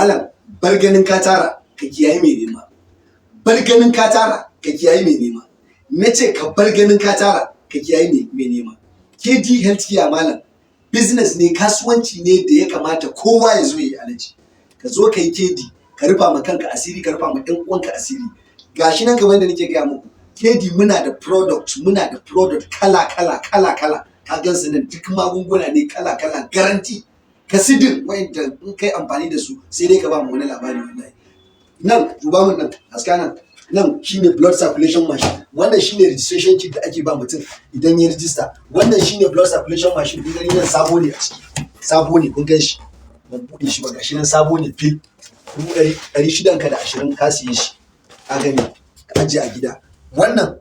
Malam, bar ganin ka tara, ka kiyaye mai nema. Bar ganin ka tara, ka kiyaye mai nema. Na ce ka bar ganin ka tara, ka kiyaye mai nema. KD Healthcare, malam, business ne, kasuwanci ne da ya kamata kowa ya zo ya yi. Alaji, ka zo ka yi KD, ka rufa ma kanka asiri, ka rufa ma ɗan uwanka asiri. Gashi nan, kamar yadda nake gaya muku, KD muna da product, muna da product kala kala kala kala. Ka gan su nan, duk magunguna ne kala kala, guarantee kasidin, wa'anda in kai amfani da su sai dai ka ba mu wani labari, wallahi. Nan, duba mun nan, haska nan. Nan shine blood circulation machine. Wannan shine registration kit da ake ba mutum idan ya register. Wannan shine blood circulation machine. Kun gani nan, sabo ne a ciki, sabo ne. Kun gan shi, ban buɗe shi ba. Gashi nan, sabo ne fil. 620 ka siye shi, ka gani, ka ajiye a gida. Wannan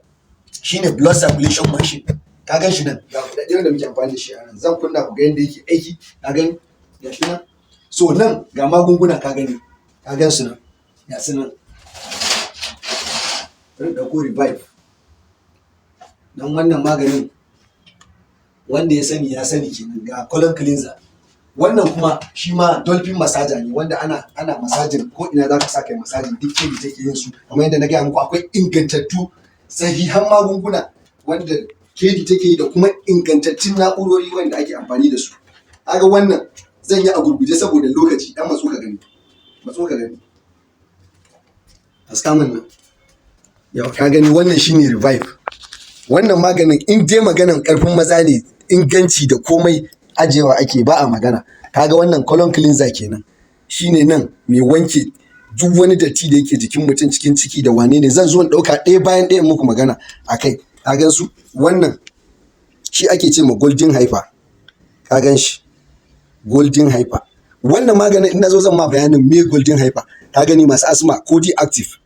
shine blood circulation machine. Ka gan shi nan, ga kuɗaɗe wanda muke amfani da shi a nan. Zan kunna ku ga yadda yake aiki. Ka gani, gashi nan. So nan ga magunguna, ka gani, ka gan su nan, ga su nan. Bari in ɗauko Revive don wannan maganin, wanda ya sani ya sani kenan. Ga colon cleanser. Wannan kuma shi ma dolphin massager ne, wanda ana massaging ko ina za ka sa kai massaging. Duk KD take yin su. Kamar yadda na gaya muku, akwai ingantattu, sahihan magunguna wanda KD take yi, da kuma ingantattun na'urori wanda ake amfani da su. Kaga wannan, zan yi a gurguje saboda lokaci. Dan matso ka gani, matso ka gani, haska min nan. Yau ka gani, wannan shine Revive. Wannan maganin, in dai maganan karfin maza ne, inganci da komai, ajewa ake, ba a magana. Kaga wannan colon cleanser kenan, shine nan mai wanke duk wani datti da yake jikin mutum, cikin ciki da wane ne. Zan zo in ɗauka ɗaya bayan ɗaya in muku magana a kai. Ka gan su, wannan shi ake ce ma Golden Hyper. Ka gan shi, Golden Hyper. Wannan maganin, in na zo zan ma bayanin me Golden Hyper. Ka gani, masu asma ko active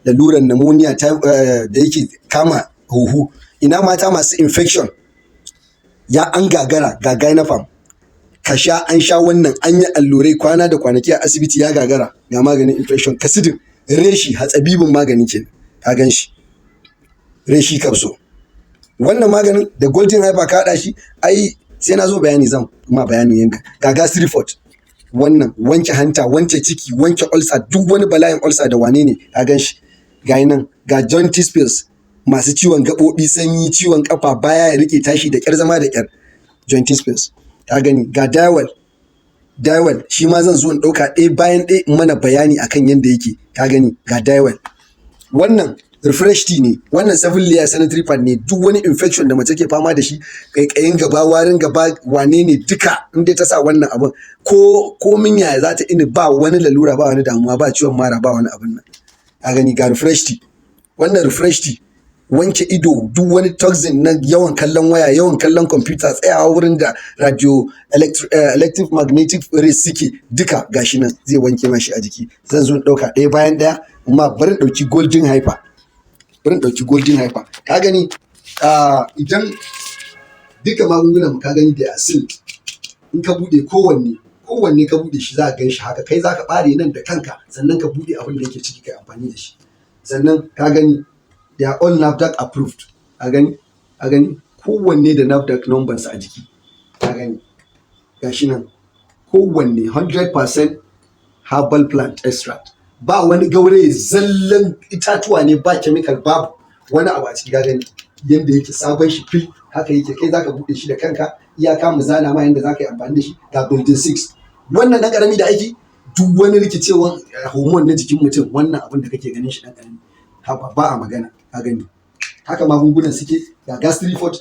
laluran pneumonia da yake kama huhu, ina mata masu infection ya an gagara, ga Gynafarm ka sha. An sha wannan, an yi allurai kwana da kwanaki a asibiti, ya gagara, ga maganin infection kasidin. Reshi hatsabibin magani kenan. Ka gan shi, reshi capsule. Wannan maganin da Golden Hyper ka haɗa shi, ai sai na zo bayani zan ma bayanin yanka. Ga Gastrifort, wannan wanke hanta, wanke ciki, wanke ulcer, duk wani bala'in ulcer da wane ne. Ka gan shi, ga nan. Ga joint pills, masu ciwon gaɓoɓi, sanyi, ciwon kafa, baya ya rike, tashi da ƙyar, zama da ƙyar, joint pills. Ka gani, ga Diawel. Diawel shi ma zan zo in ɗauka ɗaya bayan ɗaya in mana bayani akan yadda yake. Ka gani, ga Diawel. Wannan Refresh Tea ne. Wannan seven layer sanitary pad ne. Duk wani infection da mace ke fama da shi, kaikayin gaba, warin gaba, wane ne duka, in dai ta sa wannan abun, ko komin yaya za ta ini, ba wani lalura, ba wani damuwa, ba ciwon mara, ba wani abun nan. Ka gani, ga Refresh Tea. Wannan Refresh Tea, wanke ido, duk wani toxin na yawan kallon waya, yawan kallon kwamfuta, tsayawa wurin da radio electric magnetic rays suke duka, gashi nan zai wanke mashi a jiki. Zan zo in ɗauka ɗaya bayan ɗaya, amma bari in ɗauki Golden Hyper, bari in ɗauki Golden Hyper. Ka gani, idan duka magungunan mu, ka gani da asil, in ka buɗe kowanne, kowanne ka buɗe shi, za ka gan shi haka. Kai za ka ɓare nan da kanka, sannan ka buɗe abin da yake ciki, kai amfani da shi. Sannan ka gani, they are all NAFDAC approved. Ka gani, ka gani, kowanne da NAFDAC number sa a jiki. Ka gani, gashi nan, kowanne 100% herbal plant extract, ba wani gauraye, zallan itatuwa ne, ba chemical, babu wani abu a ciki. Ka gani yanda yake, sabon shi fil haka yake. Kai zaka buɗe shi da kanka, iyaka mu zana ma yanda zaka yi amfani da shi. Ga Golden Six, wannan ɗan ƙarami da aiki duk wani rikicewan hormone na jikin mutum. Wannan abin da kake ganin shi ɗan ƙarami, haba, ba a magana. Ka gani, haka magungunan suke. Ga Gastrifort.